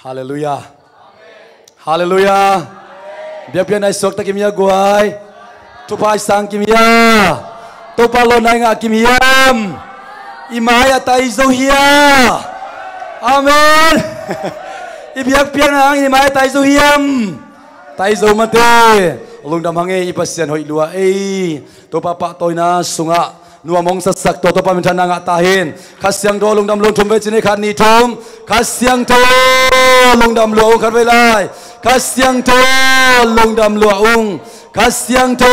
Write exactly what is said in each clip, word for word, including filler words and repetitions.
Halleluiah. Halleluiah. Biakpiakna i suak ta kim hia guai? Thupha i sang kim hia? Topa lawnna i ngah kim hiam? I mai a tai zo hia? Amen. I biakpiakna hang i mai a tai zo hiam? Tai zo mate. Lungdam hang ei, i Pasian hoih lua ei. Topa pahtawina sungah nuam hong satsak tua Topa minthanna ngah ta hen. Kha Siangtho lungdam lungthum ve cin ei, khat nih thum. Kha Siangtho lungdam lua ung, khat vei lai. Kha Siangtho lungdam lua ung. Kha Siangtho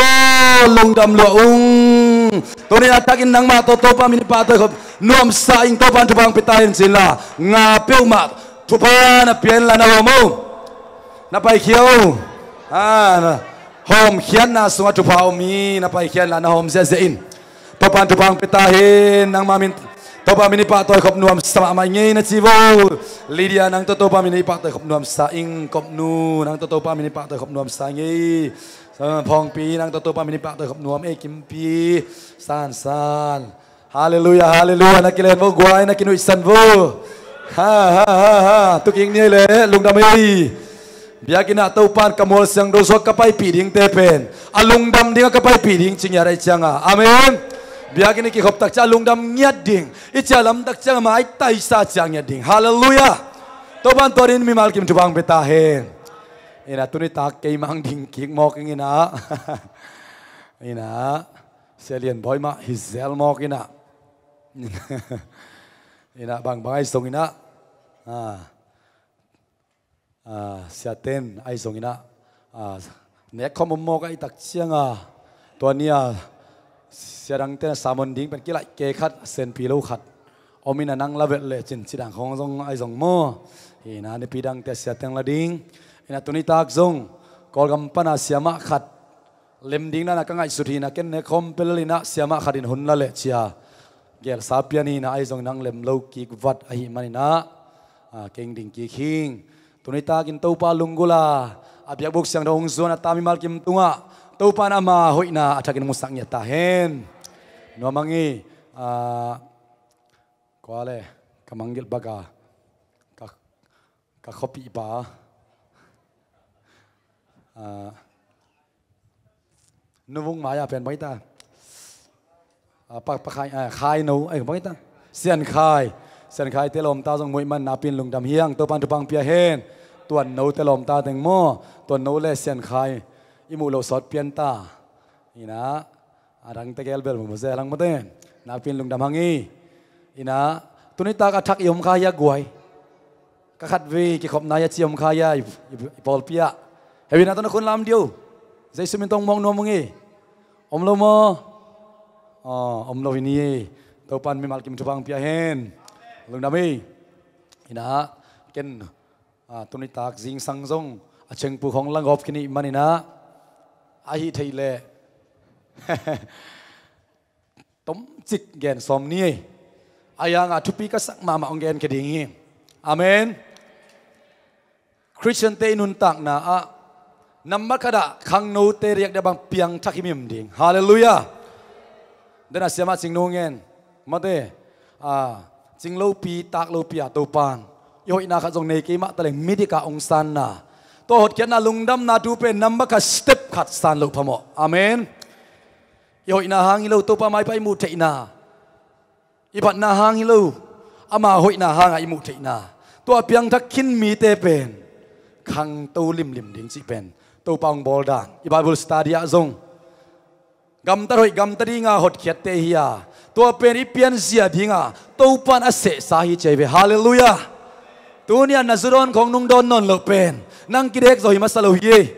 lungdam lua ung. Tuni a thakin nangmah tawh Topa min i pahtawi khop nuamsa ing. Topa in thupha hong pia ta hen cin la, nga peuhmah thupha na pia in la, na hawm uh. Na paikhia uh. Ah, na hawmkhiatna sungah thupha om hi. Na paikhia in la, na hawm ziahziah in. Topa in thupha hong pia ta hen, nangmah min, Topa min i pahtawi khop nuamsa mahmah ing ei, na ci vo. Lydia, nang tawh Topa min i pahtawi khop nuamsa ing. Kopnu, nang tawh Topa min i pahtawi khop nuamsa ing ei. Phawngpi, nang tawh Topa min i pahtawi khop nuam ei. Kimpi, san san. Halleluiah, halleluiah. Na kilen vo guai, na kinuihsan vo. Ha, ha, ha, ha. Tukik ni ei le, lungdam ei. Biakinn ah Topa in ka mual siangtho sungah ka paipih dingte pen a lungdam dingah ka paipih ding ci ngiat ahih cianga. Amen. Biakinn i kikhop tak ciang a lungdam ngiat ding. I ciah lam tak ciang a maitaisa ciah ngiat ding. Halleluiah. Topa in tua dingin mimal kim thupha hong pia ta hen. Ina, tuni tak keimah hong ding kik mawk ing ina. Ina, Sia Lian Bawi mah hi zel mawk ina. Ina, bangbang ahi zong ina. Ah. Ah, siaten ahi zong ina, ah, nekkhawm om mawk ahih tak cianga, tua ni-a siadangte na sermon ding pen kilaih ke khat, senpi lo khat om ina, nang la velh lecin ci dang khawng zong ahi zong maw. Ina, nipi dangte siateng la ding. Ina, tuni tak zong Kawlgam pana siamah khat lem ding nana ka ngaihsut hi ina, ken nekkhawm pelel ina siamah khat in hun la leh cia gelsa pian hi ina, ahi zong nang lem lo kik vat ahih man ina, ah, keng ding kik hing. Tuni takin Topa lunggulh a, a biakbuk siangtho hong zuan a ta mimal kim tungah Topa in ama hoihna a thakin musak ngiat ta hen. Nuam hang hi. Ah, kua le, ka mangngilh bak a, ka, ka khuapihpa. Ah, Nu Vung mai-a pen bang hi ta? Ah, pa, pa Khai, ah, Khai no, ai, bang hi ta? Sian Khai. Sian Khai te lawmta zong muih man nakpi-in lungdam hi hang, Topa in thupha hong pia hen. Tuan no te lawmta teng maw? Tuan no le Sian Khai i muh loh sawt pian ta. Ina, a dangte gel bel mu mu ze lang mate. Nakpi-in lungdam hang hi. Ina, tuni tak a thak i om kha hia guai? Ka khatvei kikhopna hia ci om kha hia i, i, i pawlpi ah? Hehpihna tawh na khun lam dih o. Jesu min tawh mawk nuam ung hi. Om lo maw? Aw, om lo hi ni. Topa in mimal kim thupha hong pia hen. Lungdam hi. Ina, ken, ah, tuni tak zingsang zong a chengpu khawng la gawp khin ahih man ina, ahih theih leh tomcik gen sawm ni. Ahi hangah thupi ka sak mahmah hong genkhia ding hi. Amen. Khristiante i nuntakna ah nambat khatah khangnote riak deuh bang piangthak himhim ding. Halleluiah. Dena siamah Cingno ngen mate, ah, cinglopi taklopi a Topa in i hoihna khat zong nei kei mah taleng midik ah hong sanna, tua hotkhiatna lungdamna thu pen nambat khat step khat san loh phamawh. Amen. I hoihna hang hi lo, Topa maipa i muh theihna, i phatna hang hi lo, ama hoihna hangah i muh theihna, tua piangthak khin mite pen khangto limlim ding cih pen Topa hong bawl dan. I Bible study ah zong gamtat hoih gamta dinga hotkhiatte hi a, tua pen i pianzia dinga Topa in a sehsa hi ci hi ve. Halleluiah. Tuni-a na zu dawn khawng nung dawn nawn loh pen nang kidek zaw hi masa lo hi.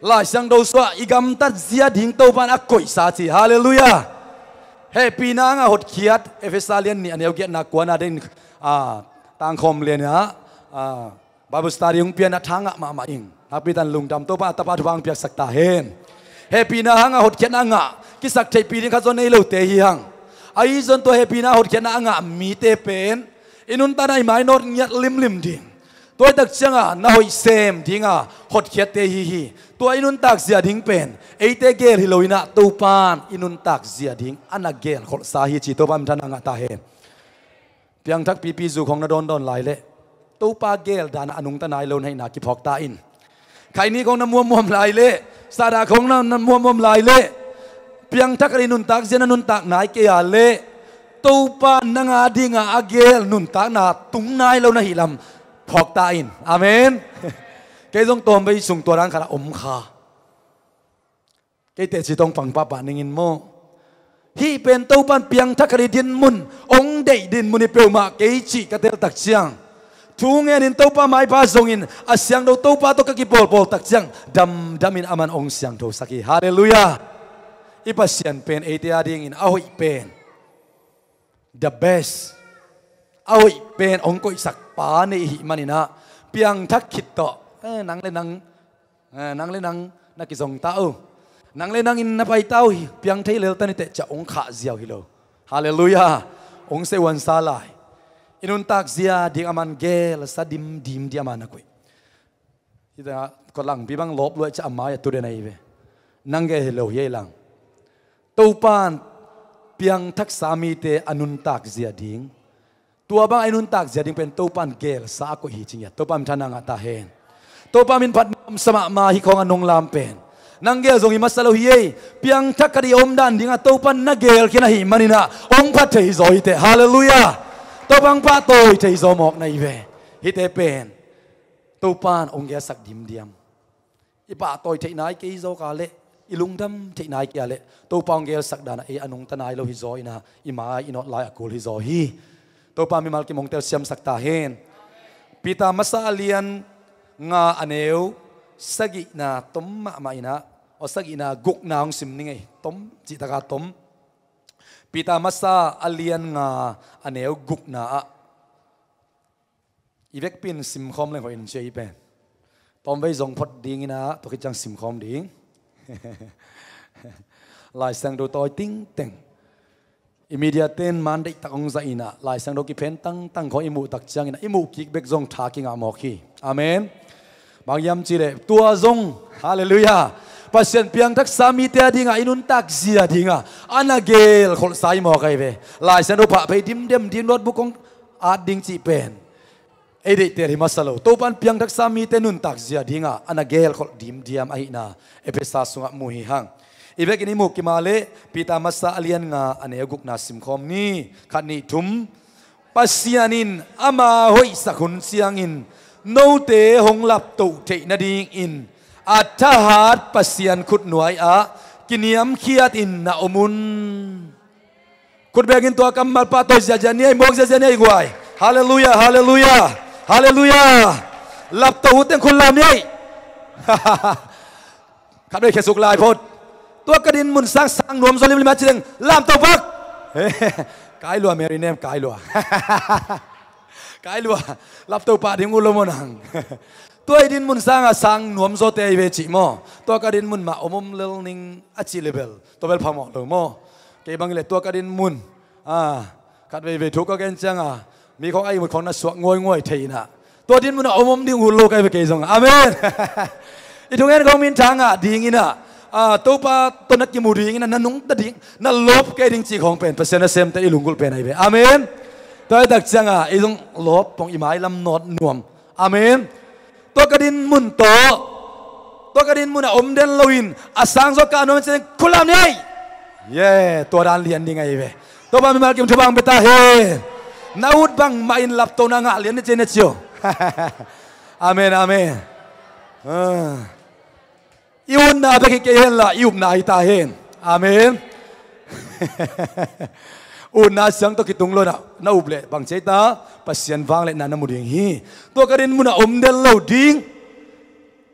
Lai Siangtho sungah i gamtat zia ding Topa in a koihsa ci. Halleluiah. Hehpihna hanga hotkhiat, Efesa lian nih a neu giatna kuana den, ah, tangkhawm lianah, ah, Bible study hong pian a tha ngah mahmah ing. Nakpi takin lungdam, Topa a tapa thupha hong piaksak ta hen. Hehpihna hanga hotkhiatna ngah, kisaktheihpih ding khat zaw nei lote hi hang. Ahi zong tua hehpihna hotkhiatna a ngah mite pen i nuntakna i mainawt ngiat limlim ding. Tua hi tak cianga na hoih sem dinga hotkhiatte hi hi. Tua i nuntak zia ding pen eite gel hi lo inah Topa in i nuntak zia ding a na gelkholhsa hi ci. Topa minthanna ngah ta hen. Piangthak pipi zu khawng na dawndawn lai leh Topa gel dan a nungta nai lo na hihna kiphawk ta in. Khaini khong na muammuam lai leh, Sara khong na, na muammuam lai leh, piangthak khat i nuntak zia na nuntak nai kei a leh, Topa nang a dinga a gel nuntakna tung nai lo na hih lam phawk ta in. Amen. Kei zong tawmvei sung tua dan khat a om kha. Kei teci tawh pang pahpah ning in maw. Hih pen Topa in piangthak khat i dinmun, hong deih dinmun hi peuhmah kei cih ka tel tak ciang, thu ngenin Topa maipha zongin a siangtho Topa tawh ka kipawlpawl tak ciang, damdamin aman hong siangthosak hi. Halleluiah. I Pasian pen eite a dingin a hoih pen, the best, a hoih pen hong koihsak pa nei i hih manin ah, piangthak khit tawh, eh, nang le nang, eh, nang le nang na kizong ta uh, nang le nang in na pai ta uh hi, piang thei lel ta ni teh, ciah hong khah ziau hi lo. Halleluiah. Hong sehuansa lai. I nuntak zia ding aman gelsa dimdim ding aman a koih. Hita, kua langpi bang lawp luai ciah a mai a tu den ahi ve. Nang gel hi lo hi ei lang. Topa in piangthaksa mite a nuntak zia ding, tua bang a i nuntak zia ding pen Topa in gelsa a koih hi ci ngiat. Topa min thanna ngah ta hen. Topa min phat nuamsa mahmah hi khawng a nong lam pen. Nang gel zong hi masa lo hi ei. Piangthak khat i omdan dingah Topa in na gel khin ahih manin ah hong phat thei zaw hi teh. Halleluiah. Topa hong pahtawi thei zaw mawk na hi ve. Hihte pen Topa in hong gelsak dimdiam. I pahtawi theih nai kei zaw ka leh, i lungdam theih nai kei a leh, Topa hong gelsak dan ah ei a nungta nai lo hi zaw in ah, i mai i nawt lai a kul hi zaw hi. Topa mimal kim hong telsiamsak ta hen. Peter masa a lian nga a neu sagihna tom mahmah in ah, aw, sagihna gukna hong sim ning ei, tom cih taka tom. Peter masa a lian nga a neu gukna ah i vekpi in simkhawm leng hoih in cia i pen. Tawmvei zong phot dingin ah, tua khit ciang simkhawm ding. Lai Siangtho tawi tingteng. I media ten man deihtak hong zah in ah, Lai Siangtho kiphen tangtang khawng i muh tak ciangin ah, i muh kik bek zong tha kingah mawk hi. Amen. Bang hiam cih leh tua zong, halleluiah, Pasian piangthaksa mite a dingah i nuntak zia dingah a na gelkholhsa hi mawk ahi ve. Lai Siangtho phah phei dimdiam ding, notebook hong at ding cih pen ei deihtel hi masa lo. Topa in piangthaksa mite nuntak zia dingah a na gelkholh dimdiam ahihna Efesa sungah mu hi hang. I vekin i muh kim a leh Peter masa a lian nga a neu gukna simkhawm ni. Khat, nih, thum. Pasian in ama hoihsak hun ciangin note hong laptoh theih nadingin a thahat Pasian khutnuai ah kiniamkhiatin na om un. Khut bekin tua kammal pahtawi ziazia ni ei, muak ziazia ni ei guai. Halleluiah, halleluiah, halleluiah. Laptoh uh teng khut lam ni ei. Khat vei khesuk lai phot. Tua ka dinmun sang sang nuam zaw limlim a ci leng, lamto pak. Kai lua, Mary Nem, kai lua. Kai lua. Lapto pah ding uh lo maw nang. Tua i dinmun sangah sang nuam zawte ahi ve cih maw. Tua ka dinmun mah om om lel ning a cih le bel, tua bel phamawh lo maw. Kei bang hileh tua ka dinmun, ah, khat veivei thu ka gen ciangah mi khawng a ihmut khawng na suak nguainguai thei inah, tua dinmun ah om om ding uh lo ka hi ve kei zong. Amen. I thungen khawng mintha ngah ding inah, ah, Topa tawh na kimu ding inah, na nungta ding, na lawp kei ding cih khawng pen Pasian nasemte i lunggulh pen ahi ve. Amen. Tua hi tak ciangah ei zong lawp pong, i mailam nawt nuam. Amen. Tua ka dinmun tawh, tua ka dinmun ah om den loin a sang zaw kah nuam ciang khut lam ni ei. Ye, tua dan lian ding ahi ve. Topa mimal kim thupha hong pia ta hen. Na ut bangmah in laptohna ngah lian ni ci ei, na ci o. Amen, amen. Ah. I utna bek hi kei hen la, i upna hi ta hen. Amen. Utna siang tawh kitung lo inah, na up leh bang ci ei ta, Pasian vangliatna na mu ding hi. Tua ka dinmun ah om den lo ding.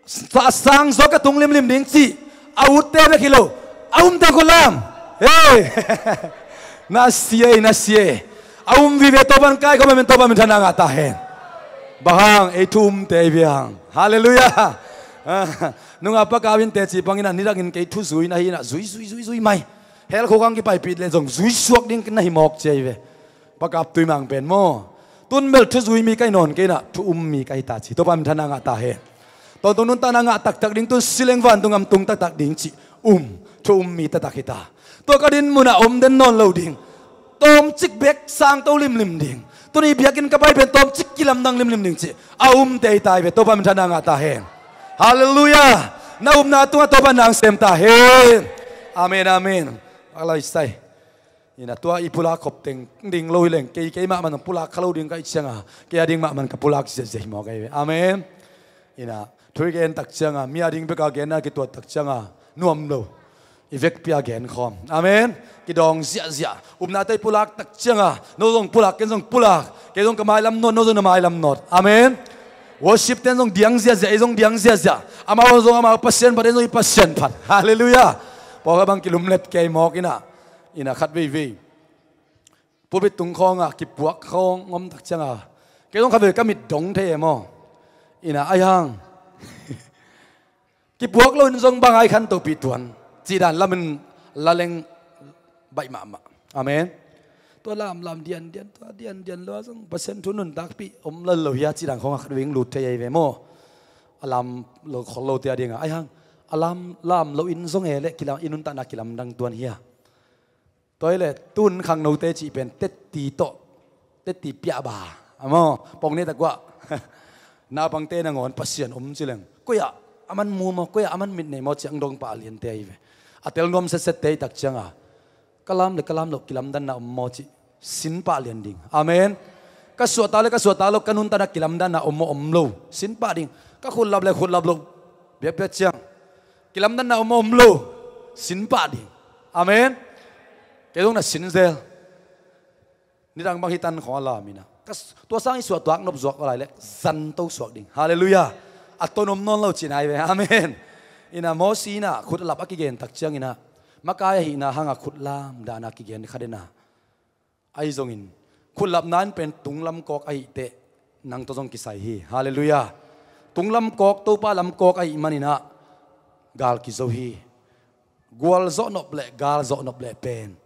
Sa-, sang zaw ka tung limlim ding cih a utte bek hi lo, a umte khut lam. Hey. Na sia ei, na sia ei. A um vive, Topa in kaikhawm amen, Topa minthanna ngah ta hen. Bang hang, ei thu umte ei viang. Halleluiah. Ah, nungah Pa Kau in teci bangin ah, nidangin kei thuzui na hi inah, zui, zui, zui, zui mai. Hell khuk hong kipaipih leh zong zui suak ding na hi mawk ci ahi ve. Pa Kap Tui Mang pen maw. Tun bel thuzui mi ka hi nawn kei inah, thu um mi ka hi ta ci. Topa minthanna ngah ta hen. Tawntung nuntakna ngah taktak ding, tun si leng vantung gam tung taktak ding cih um, thu um mi taktak hi ta. Tua ka dinmun ah om den nawn lo ding. Tawmcik bek sangto limlim ding. Tuni biakinn ka pai pen tawmcik kilamdang limlim ding cih a um tei tai ve. Topa min thana ngah ta hen. Halleluiah. Na upna tungah Topa nang sem ta hen. Amen, amen. Alai sai. Ina tua i pulak khop teng ding lo hi leng, kei, kei mahmah pulak kha lo ding ka hih cianga, kei a ding mahmah ka pulak ziahziah hi mawk ahi ve. Amen. Ina thu i gen tak cianga, mi a ding beka genna kituat tak cianga nuam lo. I vekpi a gen khawm. Amen. Kidawng ziahziah. Upnate i pulak tak cianga, no zong pulak, ken zong pulak, kei zong ka mailam nawt, no zong na mailam nawt. Amen. Worship ten zong diang ziahziah, ei zong diang ziahziah. Amau zong amau Pasian phat, ei zong i Pasian phat. Halleluiah. Pawlkhat bang kilumlet kei mawk ina. Ina khat veivei pulpit tung khawngah kipuak khawng om tak cianga, kei zong khat vei ka mit dong thei e maw? Ina ahi hang kipuak loin zong bang ai khantohpih tuan cih dan lamin la leng baih mahmah. Amen. Tua lamlam diandian, tua diandian lo a zong Pasian thu nuntakpih om lal lo hia cih dan khawngah khat vei lut thei ahi ve maw? A lam lo khol lote a dingah ahi hang a lam, lam loin zong e leh kilam, i nuntakna kilamdang tuan hia? Tua hi leh tun khangnote cih pen tetti tawh, tetti piahba a maw, pong ne tak uah naupangte nangawn Pasian om ci leng, koi ah a man mu maw, koi ah a man mit nei maw cih ang dong pah liante ahi ve. A tel nuam setsette i tak cianga, ka lam le ka lam loh kilamdanna om maw cih sin pah lian ding. Amen. Ka suahtak le ka suahtak loh, ka nuntakna kilamdanna om maw om lo, sin pah ding. Ka khutlap le khutlap loh biakpiak ciang kilamdanna om maw om lo, sin pah ding. Amen. Kei zong na sin zel. Nidang bang hi tan khawng a lam ina, tua sang i suahtuak nop zuak a lai leh zanto suak ding. Halleluiah. A ton om nawn lo cihna hi ve. Amen. Ina Mosi ina khut a lap a kigen tak ciang ina, makai ahihna hanga khut lam dana kigen khat ina, ahi zongin khutlapna in pen tunglam kawk ahih teh nang tawh zong kisai hi. Halleluiah. Tunglam kawk, Topa lam kawk ahih maninah gal kizo hi. Gualzawh nop le galzawh nop le pen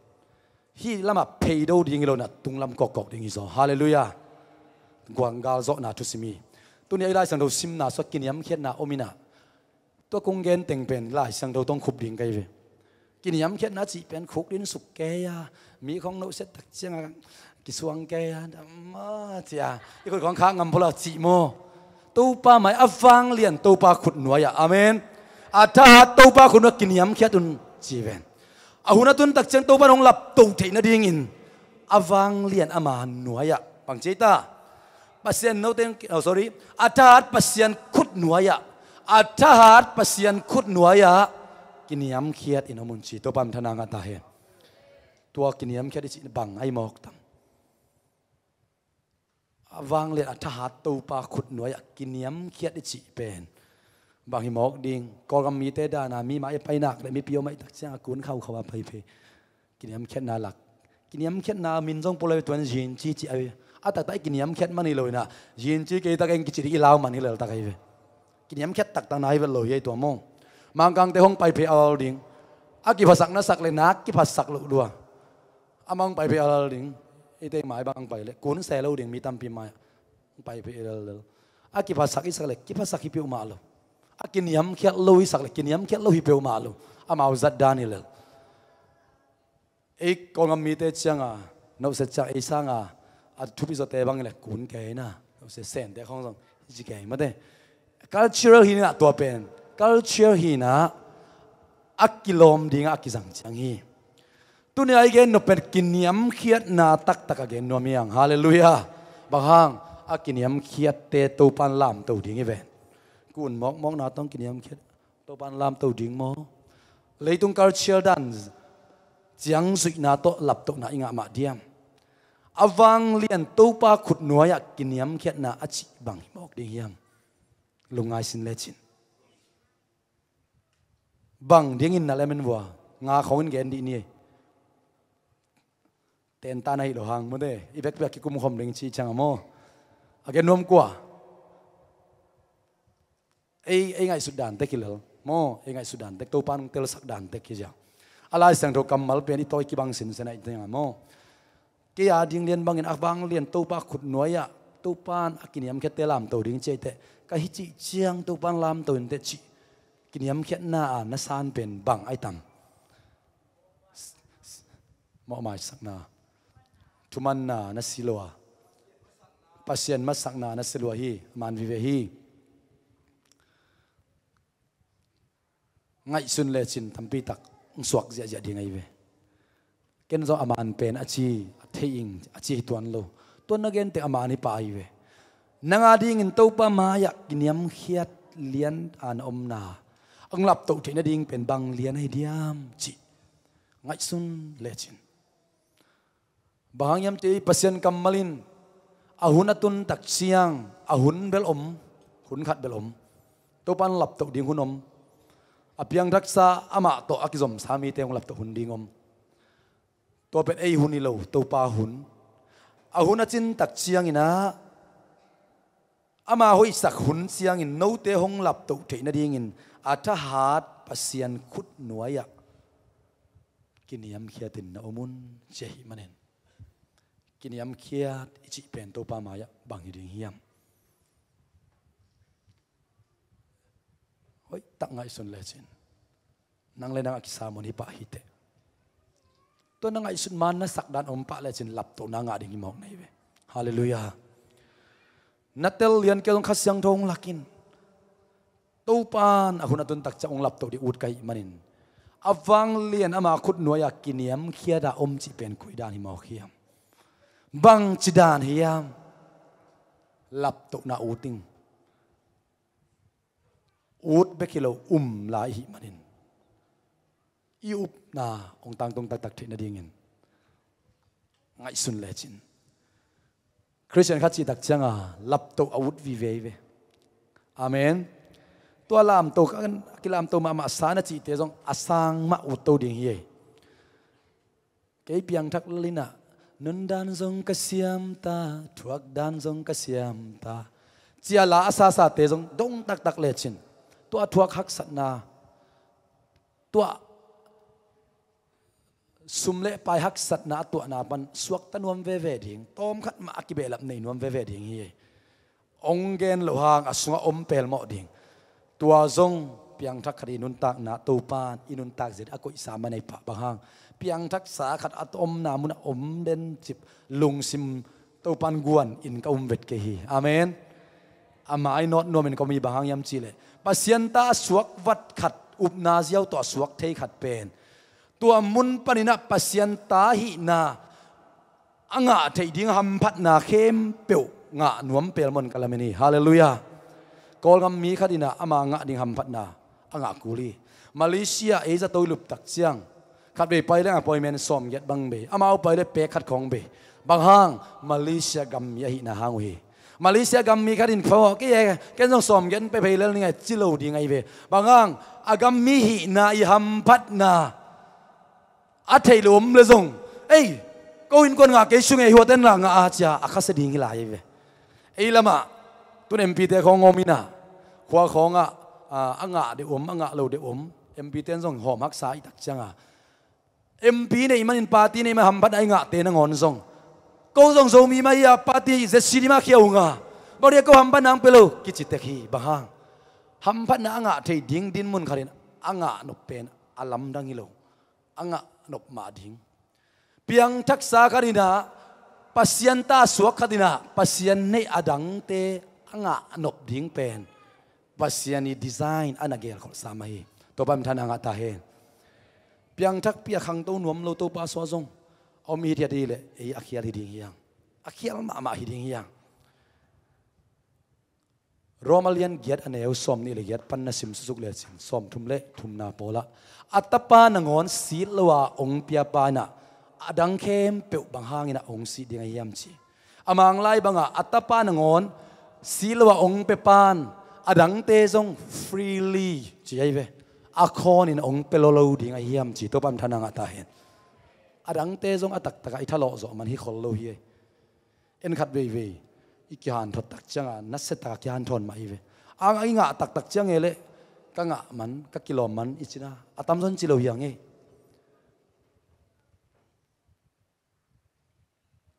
hih lamah pheido ding hi lo inah tunglam kawkkawk ding hi zaw. Halleluiah. Guang galzawhna thusim hi. Tuni a i Lai Siangtho simna sua kiniamkhiatna om inah, tua kong gen teng pen Lai Siangtho tawh khup ding ka hi ve. Kiniamkhiatna cih pen khukdin suk kei a, mi khong nohset tak cianga kisuang kei a, dam a cia i khut khong khak ngam phola cih maw? Topa mai a vanglian Topa khut nuai-ah. Amen. A thahat Topa khut nuai kiniamkhiat un ci ven. A hun a tun tak ciang Topa in hong lapto theih nadingin a vanglian ama nuai-ah bang ci ta? Pasian note, oh, sorry, a thahat Pasian khut nuai-ah, a thahat Pasian khut nuai-ah kiniamkhiat in om un ci. Topa min thana ngah ta hen. Tua kiniamkhiat i cih bang ahi mawk tam? A vanglian a thahat Topa khut nuai-ah kiniamkhiat i cih pen bang hi mawk ding? Kawlgam mite dana mi mah i painak le mipi om ahih tak cianga kun khaukhau a phaiphei. Kiniamkhiatna lak, kiniamkhiatna min zong pulai ve tuan zinci ci a ve. A taktak i kiniamkhiat man hi lo inah zinci kei tak eng kici ding i lau man hi lel tak ahi ve. Kiniamkhiat taktakna hi vet lo hi ei tua maw? Mangkangte hong paiphei a lal ding. A kiphasak na sak le nak kiphasak loh lua. Amah hong paiphei a lal ding. Eite mai bang pai le kun se lo ding mi tampi mai. Hong paiphei a lal lel. A kiphasak i sak le kiphasak hi peuhmah lo. A kiniamkhiat lo i sak le kiniamkhiat lo hi peuhmah lo. Amau zat dan hi lel. Ei Kawlgam mite cianga nohset ciang ei sanga a thupi zawte bang le kun kei na, nohset sente khong zong ci kei mate. Cultural hi na tua pen, culture hi na a kilawm dinga a kizang ciang hi. Tuni a i gen nop pen kiniamkhiatna taktak a gen nuam hi ang. Halleluiah. Bang hang? A kiniamkhiatte Topan lamto ding hi ven. Kun mawkmawkna tawng kiniamkhiat Topan lamto ding maw? Leitung culture dan ciang zuihna tawh laptohna i ngah mah diam? A vanglian Topa khut nuai-ah kiniamkhiatna a cih bang hi mawk ding hiam? Lungngai sin lecin. Bang dingin na lemen vua nga khawngin gen dih ni. Tenta na hi lo hang mute i bekpiak kikum khawm ding ci ciang a maw? A gen nuam kua? Ei, ei ngaihsut dan tek hi lel maw? Ei ngaihsut dan tek, Topa nung telsak dan tek hi zia. A Lai Siangtho kammal pen i tawi kibang sinsen a i teng a maw? Kei a ding lian bangin a vanglian Topa khut nuai-ah Topan a kiniamkhiatte lamto ding ci a i teh, ka hi cih ciang Topan lamto in teh cih kiniamkhiatna a na san pen bang ai tam? Mawhmaisakna, thumanna na si lo a, Pasian masakna na sia lua hi, a man vive hi. Ngaihsun lecin tampitak hong suak ziahziah ding ahi ve. Ken zong a man pen a ci, a thei ing, a ci hi tuan lo. Tuan na gen teng a man hi pah ahi ve. Nang a dingin Topa mai-ah kiniamkhiat lian a na omna hong laptoh theih nading pen bang lian ahi diam cih ngaihsun lecin. Bang hang hiam cih leh Pasian kammal in a hun a tun tak ciang a hun bel om, hun khat bel om. Topa hong laptoh ding hun om. A piangthaksa amah tawh a kizomsa mite hong laptoh hun ding om. Tua pen ei hun hi lo, Topa hun. A hun a cin tak ciangin ah ama hoihsak hun ciangin note hong laptoh theih nadingin a thahat Pasian khutnuai-ah kiniamkhiatin na om un, ci ahih manin kiniamkhiat i cih pen Topa mai-ah bang hi ding hiam? Hoihtak ngaihsun lecin nang le nang a kisam un hi pah hi teh. Tua na ngaihsut man na sak dan om pah lecin laptohna ngah ding hi mawk na hi ve. Halleluiah. Na tel lian kei zong Kha Siangtho hong lak in. Topa in a hun a tun tak ciang hong laptoh ding ut ka hih manin a vanglian ama khutnuai-ah kiniamkhiat a om cih pen koi dan hi mawk hiam? Bangci dan hiam? Laptohna ut ing. Ut bek hi lo, um lai i hih manin i upna hong tangtung taktak theih nadingin ngaihsun lecin. Khristian khat cih tak cianga laptoh a ut vive hi ve. Amen. Tua lamto, a kilamto mahmah sa na cihte zong a sang mah ut to ding hi ei. Kei piangthak lal in ah nundan zong ka siam ta, thuakdan zong ka siam ta, ci-a la a sasate zong dong taktak lecin tua thuak haksatna, tua sum le pai haksatna a tuahna pan suakta nuam veve ding, tawmkhat mah a kibehlap nei nuam veve ding hi. Hong gen loh hang a sungah om pelmawh ding. Tua zong piangthak khat i nuntakna Topan i nuntak zia a koihsa mah nei pah. Bang hang? Piangthaksa khat a omna munah om den cip lungsim Topan guan in ka um vet kei hi. Amen. A mai nawt nuamin ka um hi. Bang hang hiam cihleh Pasian ta a suak vat khat, upna ziau tawh a suak thei khat pen tua mun panin ah Pasian ta hihna a ngah theih ding hamphatna khempeuh ngah nuam pelmawh in ka lamen hi. Halleluiah. Kawlgam mi khat in ah ama ngah ding hamphatna a ngah kul hi. Malaysia ei zato i lup tak ciang khatvei pai leng appointment sawmgiat bang bei, amau pai le pek khat khawng bei. Bang hang? Malaysia gam mi ahihna hang uh hi. Malaysia gam mi khat in, "Pha, kei e, ken zong sawmgiat pe phei lel ning e," ci lo ding ahi ve. Bang hang? A gam mi hihna i hamphatna a theih lo om le zong, "Ei, ko innkuan ngah kei sung e, huaten la ngah a," ci-a a khasia ding hi lai ahi ve. Ei lamah tun M P te khawng om in ah khua khawngah, a, a ngah deuh om, a ngah lo deuh om. M P ten zong hawm haksa i tak cianga M P nei manin, party nei manin hamphatna i ngahte nangawn zong, "Ko zong Zomi mah hi-a, party Z C D mah khia ung a, bang dia ko hamphatna hong pia lo?" kici tek hi. Bang hang? Hamphatna a ngah theih ding dinmun khatin a ngah nop pen a lamdang hi lo, a ngah nop mah ding. Piangthaksa khatin ah, Pasian ta suak khatin ah Pasian neih a dangte a ngah nop ding pen Pasian i design a na gelkholhsa mah hi. Topa minthanna ngah ta hen. Piangthakpi a khangto nuam lo Topa suah zong a om hithiat hi leh ei a khial hi ding hiang. A khial mahmah hi ding hiang. Roma lian giat a neu sawmnih le giat pan na sim susuk lecin, sawmthum le thumna pawlah a tapa nangawn sit lo a hong piapa in ah a dang khempeuh bang hangin ah hong sit ding ahi hiam ci. A Manglai bangah a tapa nangawn sit lo a hong pia pan a dangte zong freely ci ahi ve, a khawnin hong pia lo lo ding ahi hiam ci. Topa minthanna ngah ta hen. A dangte zong a taktakah i thalawh zawh man hi khol lo hi. En khat veivei i kihanthot tak cianga nasia taka kihanthawn mah hi ve. Ang a i ngah taktak ciang e leh ka ngah man, ka kilawm man i cina a tamzaw in ci lo hiang e.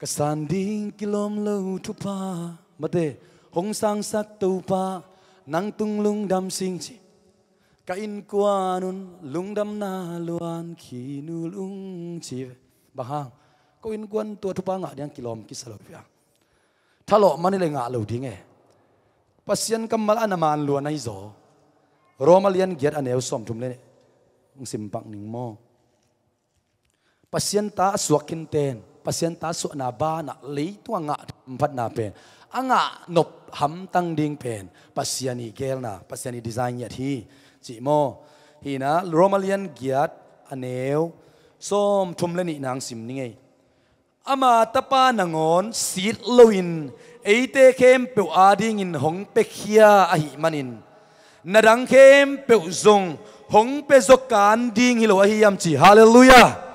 Ka san ding kilawm lo thupha, mate, hong sangsak Topa, nang tung lungdam sing ci. Ka innkuan un lungdamna luan khin uh lung ci. Bang hang? Ko innkuan tua thupha ngah ding kilawm kisa lo hi a. Thalawh man i le ngah lo ding e. Pasian kammal a na man luan ahi zaw. Roma lian giat a neu sawmthum le nih hong simpak ning maw? Pasian ta a suak khinten, Pasian ta suahna banah leitung a ngah hamphatna pen, a ngah nop hamtang ding pen Pasian i geelna, Pasian i design ngiat hi, cih maw? Hina, Roma lian giat a neu sawmthum le nih nang sim ni ngei. Ama tapa nangawn sit loin eite khempeuh adingin hong piakhia ahih manin, na dang khempeuh zong hong pia zawkan ding hi lo ahi hiam ci. Halleluiah.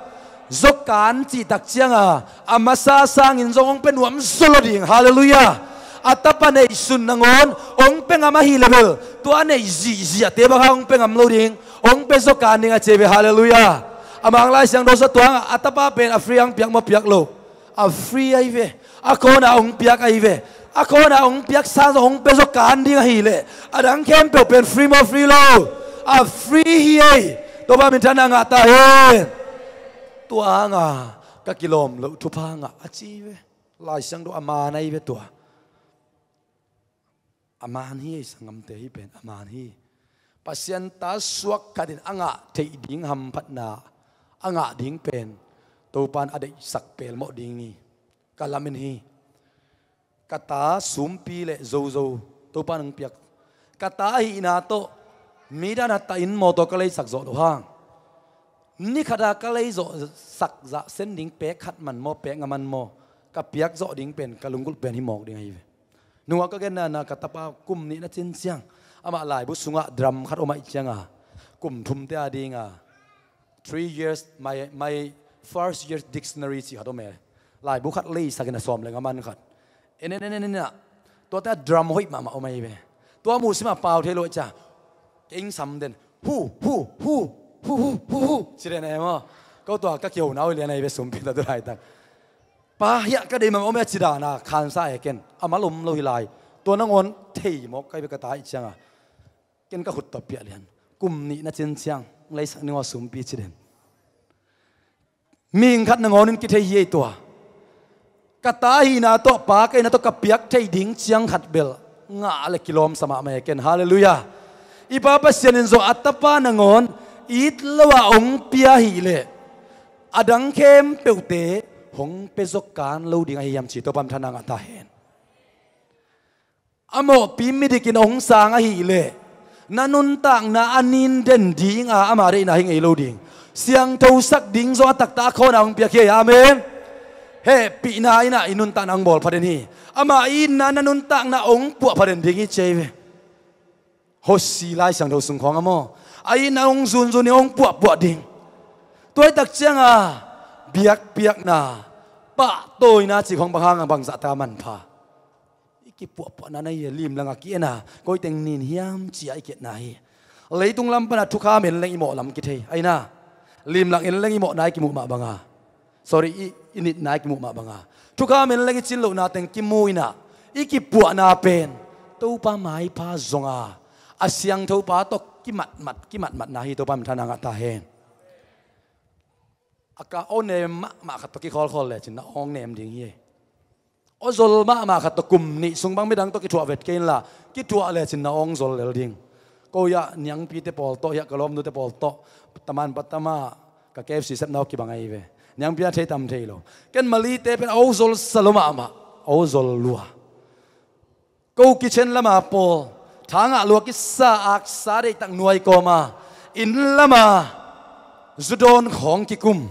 Zawkan cih tak cianga a masa sangin zong hong pia nuam zaw lo ding. Halleluiah. A tapa neihsun nangawn hong pia ngam ahih leh bel, tua a neih zihziahte bang hang hong pia ngam lo ding, hong pia zawkan ding a ci ve. Halleluiah. A Mang Lai Siangtho sung tua hangah a tapa pen a free hang piak maw, piak lo? A free ahi ve. A khawna hong piak ahi ve. A khawna hong piak sang zong hong pia zawkan ding ahih leh, a dang khempeuh pen free maw, free lo? A free hi ei. Topa minthanna ngah ta hen. Tua hanga ka kilawm loh thupha ngah a ci ve. Lai Siangtho a man ahi ve tua. A man hi ei, sanggamte, hih pen a man hi. Pasian ta suak khatin a ngah theih ding hamphatna a ngah ding pen Topan a deihsak pelmawh ding hi. Ka lamen hi. Ka ta sumpi le zozo Topan hong piak. Ka ta ahihna tawh mi dan a ta in mawtaw ka leisak zawh loh hang, ni khata ka lei zawh sak zah sen ding pek khat man maw, pek nga man maw, ka piak zawh ding pen ka lunggulh pen hi mawk ding ahi ve. Nungah ka genna na, ka tapa kum nih na cin ciang amah laibu sungah drum khat om ahih cianga, kum thumte adinga three years, my, my first year dictionary cih khat om e. Laibu khat leisakin a sawm le nga man khat. En, en, en, en, en, ah. Tuate a drum hoih mahmah om ahi ve. Tua muhsimah pau thei lo ahih ciang, kei ing sam den. Hu, hu, hu, hu, hu, hu, hu, ci den e maw. Ko tua ka kihona uh lian ahi ve, sumpi ta tu laitak. Pa hiah ka deih mah om e a ci dana khansa e ken. A mal om lo hi lai. Tua nangawn thei mawk ka hi ve ka ta ahih cianga. Ken ka khut tawh piah lian. Kum nih na cin ciang leisak ning aw sumpi ci den. Mihing khat nangawnin kithei hi ei tua. Ka ta ahihna tawh, pa ka hihna tawh ka piak theih ding ciang khat bel ngah le kilawmsa mahmah e ken. Halleluiah. I Pa Pasian in zong a tapa nangawn it lo-a hong pia ahih leh, a dang khempeuhte hong pia zawkan lo ding ahi hiam ci Topa minthanna ngah ta hen. A mawhpi midikin hong sang ahih leh, na nuntakna a nin den dinga ama deihna hi ngei lo ding. Siangthosak ding zong a taktak a khawna hong piak hi. Amen. Hehpihna in ah i nuntakna hong bawl pha den hi. Ama itna na nuntakna hong puah pha den ding hi ci ahi ve. Hosea Lai Siangtho sung khawng a maw, a itna hong zunzun ding, hong puahpuah ding. Tua ahih tak cianga biakpiakna, pahtawina cih khawng bang hanga bangzahta manpha. I kipuahpuahna na hi a, limlanga ki-en a, koi teng nin hiam ci-a i ki-etna hi. Leitung lam pana thukham en leng i mawh lam kithei ahi na. Limlang en leng i mawhna i kimuh mah banga, sorry, i, i nitna i kimuh mah banga, thukham en leng i cin lohna teng kimu in ah, i kipuahna pen Topa maipha zonga, a siangthopa tawh kimatmat, kimatmatna hi. Topa minthanna ngah ta hen. A ka aw nem mahmah khat tawh kikhawlkhawl lecin na awng nem ding hi. Aw zol mahmah khat tawh kum nih sung bang midang tawh kithuah vet kei inla, kithuah lecin na awng zol lel ding. Ko hiah niangpite pawl tawh, hiah ka lawmnute pawl tawh, taman patama ka K F C sepna aw kibang ahi ve. Niangpi a thei tam thei lo. Ken Malite pen aw zol sa lo mahmah, aw zol lua. Ko kitchen lama pawl, thangah lua kisa, aksa deihtak nuai kawma, inn lama zudawn khawng kikum,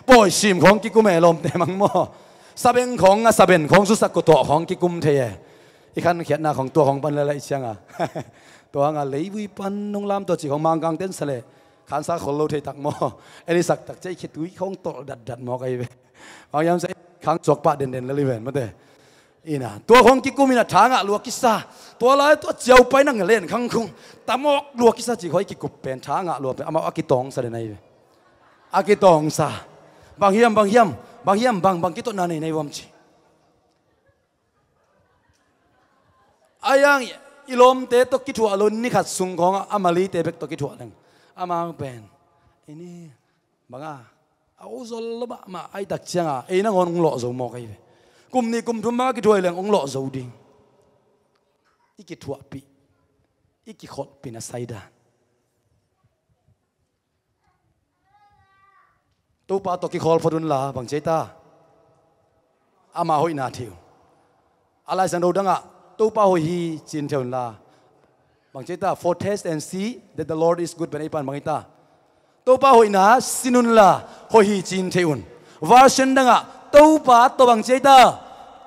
pawisim khawng kikum e lawmte mang maw. Sabeng khawng a saben khawng zusak kutuah khawng kikum thei e. I khankhiatna khawng tua khawng pan lelai cianga, tua hanga leivui pan nunglam tua ci khawng mangkang tensa le khansa khol lo thei tak maw. En i sak tak cia i khitui khawng tolh datdat mawk ahi ve. Bang hiam sa i khang cuak pah denden lel i ven mate. Ina, tua khawng kikum ina thangah lua kisa. Tua lai tua ciaupai nang len khang khung tamawk lua kisa ci khawng i kikup pen thangah lua pen amau a kitawngsa den ahi ve. A kitawngsa. Bang hiam, bang hiam, bang hiam, bang, bang kitotna nei nei vuam ci. A yang i lawmte tawh kithuah lo ni khat sung khawngah a Malite bek tawh kithuah leng, amang pen ini banga a aw zol lo mahmah ahi tak cianga ei nangawn hong lawh zo mawk ahi ve. Kum nih kum thum bang a kithuah leng hong lawh zo ding. I kithuahpih, i kikholhpih na saidan. Topa tawh kikhawl phot unla bang ci ei ta? Ama hoihna thei un. A Laisiangtho dangah Topa hoih hi ci-in thei unla bang ci ei ta? For test and see that the Lord is good, pen ei pan bang ei ta? Topa hoihna sin unla hoih hi ci-in thei un. Version dangah Topa tawh bang ci ei ta?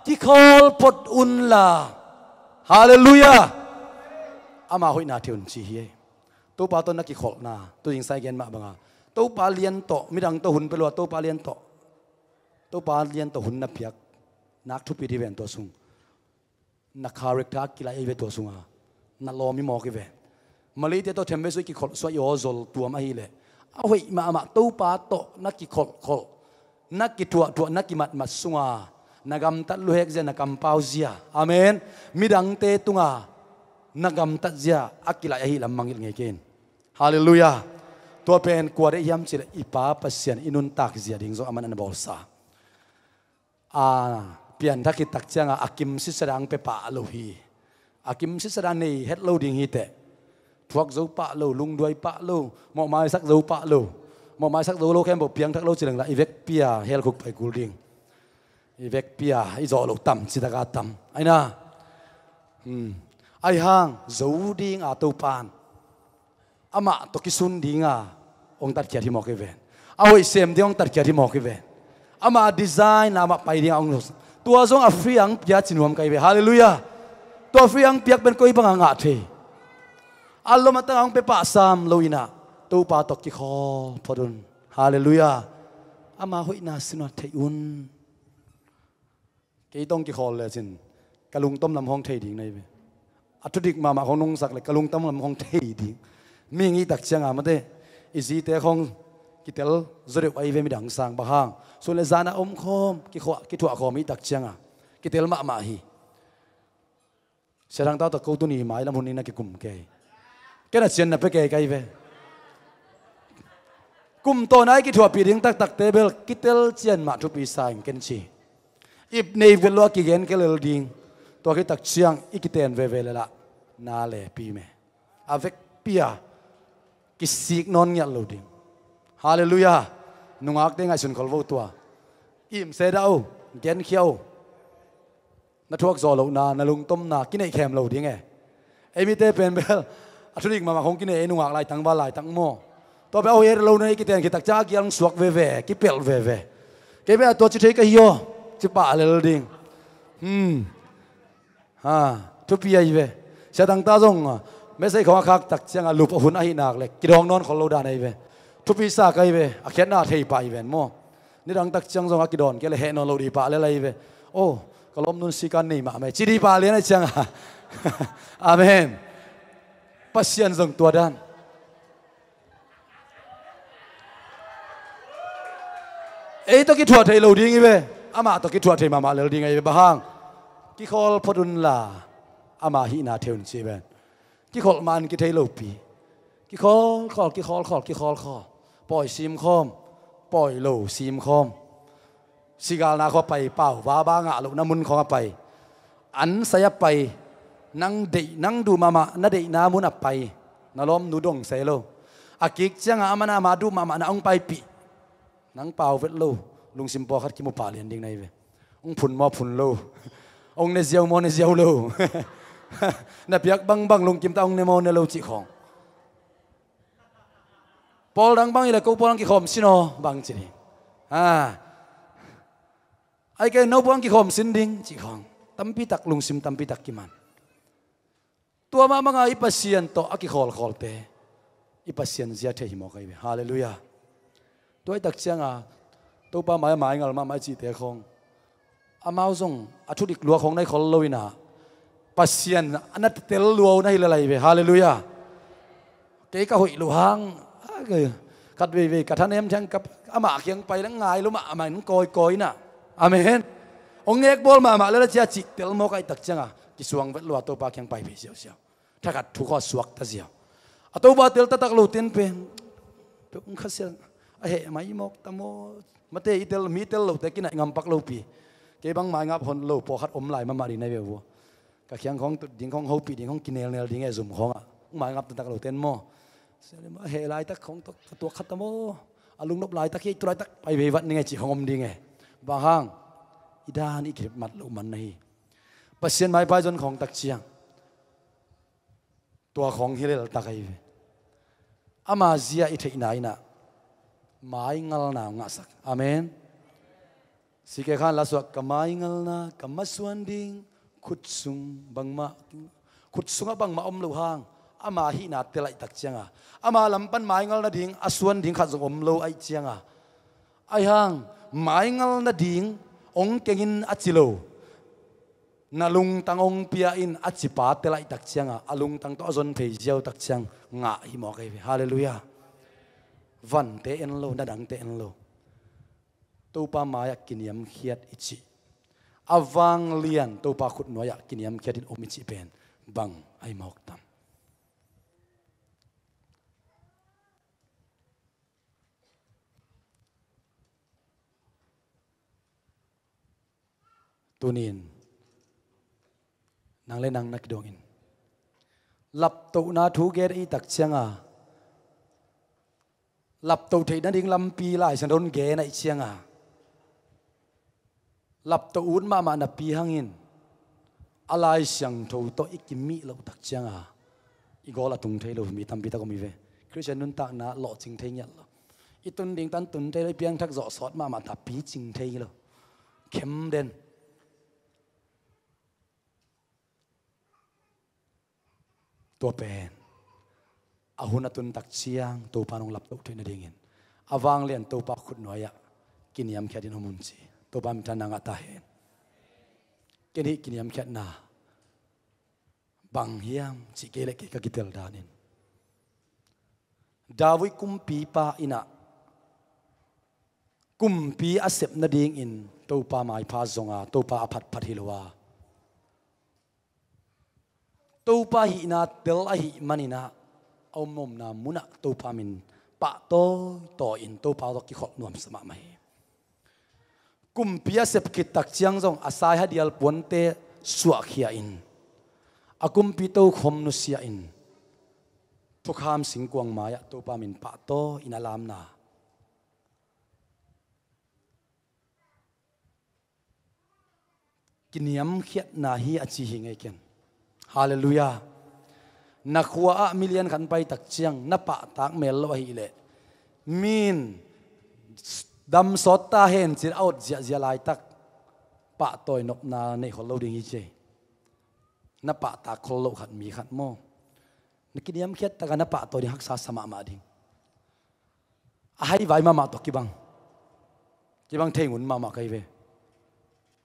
Kikhawl phot unla. Halleluiah. Ama hoihna thei un ci hi ei. Topa tawh na kikholhna, tu zingsang i gen mah banga Topa lian tawh, midang tawh hun pia lo a, Topa lian tawh, Topa lian tawh hun na piak nak thupi dih ven tua sung. Na character a kilaih ei ve tua sunga na lawm i mawk i ve. Malay-te tawh themvei sung i kikholh suah i aw zol tuam ahileh a hoih mahmah Topa tawh na kikholhkholh, na kithuahthuah, na kimatmat sunga na gamtat luhek zia, na kampau zia, amen, midangte tunga na gamtat zia a kilaih ahi lam mangngilh ngei kei in. Halleluiah. Tua pen kua deih hiam cihleh i Pa Pasian i nuntak zia ding zong aman a na bawlsa. A pianthak khit tak cianga a kim sitsadah hong pia pah lo hi. A kim sitsadah nei het lo ding hi teh. Thuak zo pah lo, lungduai pah lo, mawhmaisak zo pah lo. Mawhmaisak zo lo khempeuh piangthak lo ci leng lah i vekpi-a hell khuk pai kul ding. I vekpi-a i zawh loh tam, citak a tam. Aina. Hmm. Aihang zo dinga Topan amah tawh kisun dinga hong tatkhiat hi mawk hi ven. A hoih sem ding hong tatkhiat hi mawk hi ven. Ama design a amah pai dinga hong, tua zong a free a hong pia ci nuam ka hi ve. Halleluiah. Tua free a hong piak pen koi banga ngah thei? A lom a tangah hong pia pah sam lo inah Topa tawh kikhawl phot un. Halleluiah. Ama hoihna sin uh thei un. Kei tawh hong kikhawl lecin ka lungtom lam hong thei ding na hi ve. A thudik mahmah hong nungsak le ka lungtom lam hong thei ding. Mihing i tak cianga mate, i zite hong kitel zaw deuh ahi ve midang sang, bang hang? Sun le zan a omkhawm, kithuah, kithuahkhawm i tak cianga kitel mahmah hi. Sia Thang Tau tawh ko tuni mailam hun ni na kikum kei. Ken a cian na pia kei ka hi ve. Kum tawh na i kithuahpih ding taktakte bel kitel cian mah thupi sa ing ken ci. Ip nei vet lo a kigen kei lel ding. Tua khit tak ciang i kiten veve le lah na lepi me. A vekpi-a kisik nawn ngiat lo ding. Halleluiah. Nungakte ngaihsun khol vo tua. Im se dah o, genkhia o. Na thuak zawh lohna, na lungtomna kineih khem lo ding e. Ei mite pen bel a thudik mahmah hong kineih, ei nungak laitang val laitak maw? Tua bel a hoih het lo na i kiten khit tak ciang a kiang suak veve, kipelh veve. Kei bel a tua ci thei ka hi aw, ci pah lel ding. Hmm. Ha, thupi ahi ve. Sia Thang Tau zong, ah, message khong a khak tak cianga lup a hun ahi nak le kidawng nawn khol lo dan ahi ve. Thupi sa ka hi ve. A khiatna thei pah hi ven maw? Nidang tak ciang zong a kidawn kei le heh nawn lo dih pah lel ahi ve. Oh, ka lawmnu'n sikan nei mahmah e ci dih pah lian ahi cianga. Amen. Pasian zong tua dan. Ei tawh kithuah thei lo ding hi ve. Amah tawh kithuah thei mahmah lel ding ahi ve, bang hang? Kikhawl phot unla ama hihna thei un ci hi ven. Kikholh man kithei lopi. Kikhawl khawl, kikhawl khawl, kikhawl khawl. Pawi sim khawm, pawi lo sim khawm. Sigalna khua pai, pau vaba ngah lohna mun khawng a pai. An sai a pai. Nang deih, nang duh mahmah na deihna mun a pai. Na lawmnu dong sai lo. A kik cianga amana ama duh mahmah na hong paipih. Nang pau vet lo. Lungsim pawlkhat kimu pah lian ding na hi ve. Hong phun maw phun lo. Hong ne ziau maw ne ziau lo. Na piak bangbang lungkim ta hong ne maw ne lo cih khawng. Pawl dang bang hi le ko pawl dang kikhawm sin aw bang ci ding. Ha. Ai kei no pawl dang kikhawm sin ding cih khawng. Tampi tak lungsim tampi tak kiman. Tua mah banga i Pasian tawh a kikhawlkhawlte i Pasian zia thei hi mawk ahi ve. Halleluiah. Tua i tak cianga Topa mai a maingal mahmah i cihte khawng amau zong a thudik lua khawng na hi khol lo inah Pasian a na tel lua uh na hi lel ahi ve. Halleluiah. Kei ka hoih lo hang, a, kei, khat veivei ka thanem thiang ka, amah kiang pai le ngai lo mahmah in kawikawi inah. Amen. Hong ngekbawl mahmah lel a cia cih tel mawk a i tak cianga kisuang vet lua Topa kiang pai ve siausiau. Thakhat thu khawng suak ta ziau. A Topa tel taktak lo ten pen peuh hong khasia a heh mai mawk ta maw? Mate i tel, mi tel lote kinaih ngampak lopi. Kei bang maingap hon lo, pawlkhat om lai mahmah ding na hi ve uh. Ka khiang khawng tut ding khawng, hopih ding khawng, kinelnel ding e zum khawngah. Maingap taktak lo ten maw. Sia le maw, a heh laitak khawng tawh ka tuak khat ta maw. A lungnop laitak hi, tu laitak pai vei vat ning e cih khawng om ding e. Bang hang, i dan i khitmat loh man na hi. Pasian maipai zon khawng tak ciang tua khawng hi leltak ahi ve. Ama zia i theihna in ah maingalna ngahsak. Amen. Sikekhan lasuah, ka maingalna, ka masuan ding, khutsung bangmah, khutsungah bangmah om loh hang, ama hihna tel ahih tak cianga, ama lampan maingal nading a suan ding khat zong om lo ahih cianga, ahi hang maingal nading ong kengin a ci lo, na lungtang ong pia in a cipa tel ahih tak cianga, a lungtang tawh a zon thei ziau tak ciang ngah hi mawk ahi ve. Halleluiah. Vante en lo, na dangte en lo. Topa mai-ah kiniamkhiat i cih, a vanglian Topa khutnuai-ah kiniamkhiat in om i cih pen bang ahi mawk tam? Tunin nang le nang na kidongin laptohna thu gen ahih tak cianga, laptoh theih nading lampi Lai Siangtho in gen ahih cianga, laptoh ut mahmah napi hangin a Lai Siangtho tawh i kimih loh tak cianga, i gawl a tung thei lo mi tampi tak om hi ve. Khristian nuntakna lawhcing thei ngiat lo. I tun ding tan tun thei lo, i piangthak zawh sawt mahmah ta picing thei lo. Khem den. Tua pen a hun a tun tak ciang Topa nong laptoh theih nadingin a vanglian Topa khutnuai-ah kiniamkhiat in om un ci. Topa minthanna ngah ta hen. Ken hih kiniamkhiatna bang hiam cih kei le kei ka kitel danin, David kumpipa in ah kumpi a sep nadingin Topa maipha zonga, Topa a phatphat hi lo a, Topa hihna tel ahih manin ah, a om omna munah Topa min pahtawi tawi-in Topa tawh kikholh nuamsa mahmah hi. Kumpi a sep khit tak ciang zong a saihadial puante suahkhia in, a kumpi tokhom nusia in, thukham singkuang mai-ah Topa min pahtawi-in a lamna, kiniamkhiatna hi a ci hi ngei ken. Halleluiah. Na khua-ah milian khan pai tak ciang na pahtak mel lo ahih leh, min dam sawt ta hen ci-in a awt ziahziah laitak pahtawi nopna nei khol lo ding hi ci. Na pahtak khol loh khat mi khat maw, na kiniamkhiat taka na pahtawi ding haksa sa mahmah ding. A haivai mahmah tawh kibang, kibang thei ngun mahmah ka hi ve.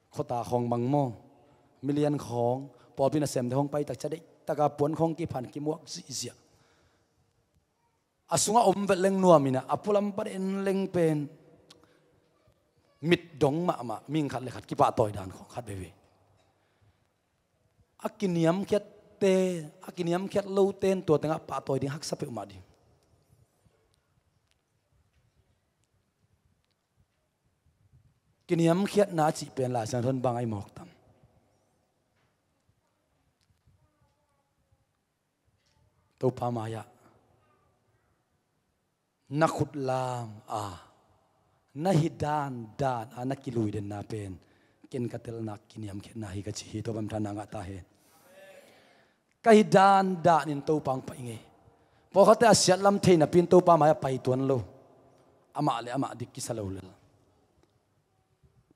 Khuata khawng bang maw, milian khawng, pawlpi nasemte khawng pai tak ciang deihtaka puan khawng kiphan kimuak zihziah. A sungah om vet leng nuam in ah, a pualam pan en leng pen mit dong mahmah, mihing khat le khat kipahtawi dan khawng khat veivei. A kiniamkhiatte, a kiniamkhiat lote in tua tengah pahtawi ding haksa peuhmah ding. Kiniamkhiatna a cih pen Lai Siangtho in bang ahi mawk tam? Topa mai-ah na khut lam a, na hi dandan a na kilui denna pen ken ka telna kiniamkhiatna hi ka ci hi. Topa minthanna ngah ta hen. Ka hi dandan in Topa hong pai ngei. Pawlkhatte a siatlam thei napi-in Topa mai-ah pai tuan lo. Amah le amah dik kisa lo lel.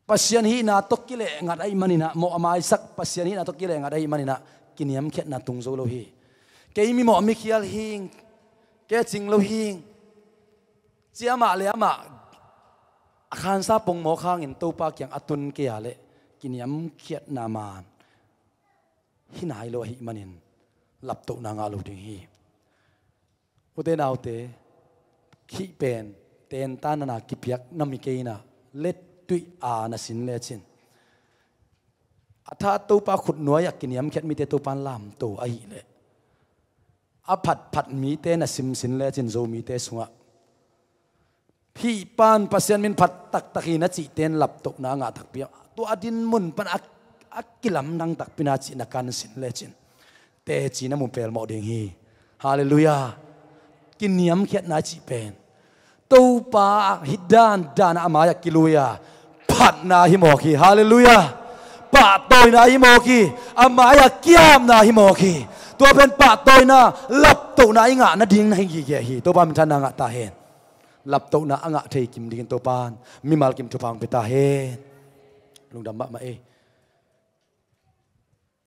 Pasian hihna tawh kileh ngat ahih manin ah, mawh a maisak Pasian hihna tawh kileh ngat ahih manin ah, kiniamkhiatna tung zo lo hi. Kei mimawh mikhial hing, kei a cing lo hing, ci amah le amah a khansa pongmawk hangin Topa kiang a tun kei a leh kiniamkhiatna man hi nai lo ahih manin laptohna ngah lo ding hi. Ute naute, hih pen tentan nana kipiak na mi kei in ah, lettuih a na sin lecin, a tha Topa khutnuai-ah kiniamkhiat mite Topa in lamto ahih leh, a phatphat mite na sim sin lecin, Zomite sungah hih pan Pasian min phat taktak hi na cihte in laptohna a ngah takpi a, tua a din mun pan a, a kilamdang takpi na cih na kansin lecin teci na mu pelmawh ding hi. Halleluiah. Kiniamkhiatna cih pen Topa hih dan dan a mai-ah kilui a phatna hi mawk hi. Halleluiah. Pahtawina hi mawk hi. A mai-ah kiamna hi mawk hi. Tua pen pahtawina, laptohna i ngah nading na hi gige hi. Topa minthanna ngah ta hen. Laptohna a ngah thei kim dingin Topa in mimal kim thupha hong pia ta hen. Lungdam mahmah ei.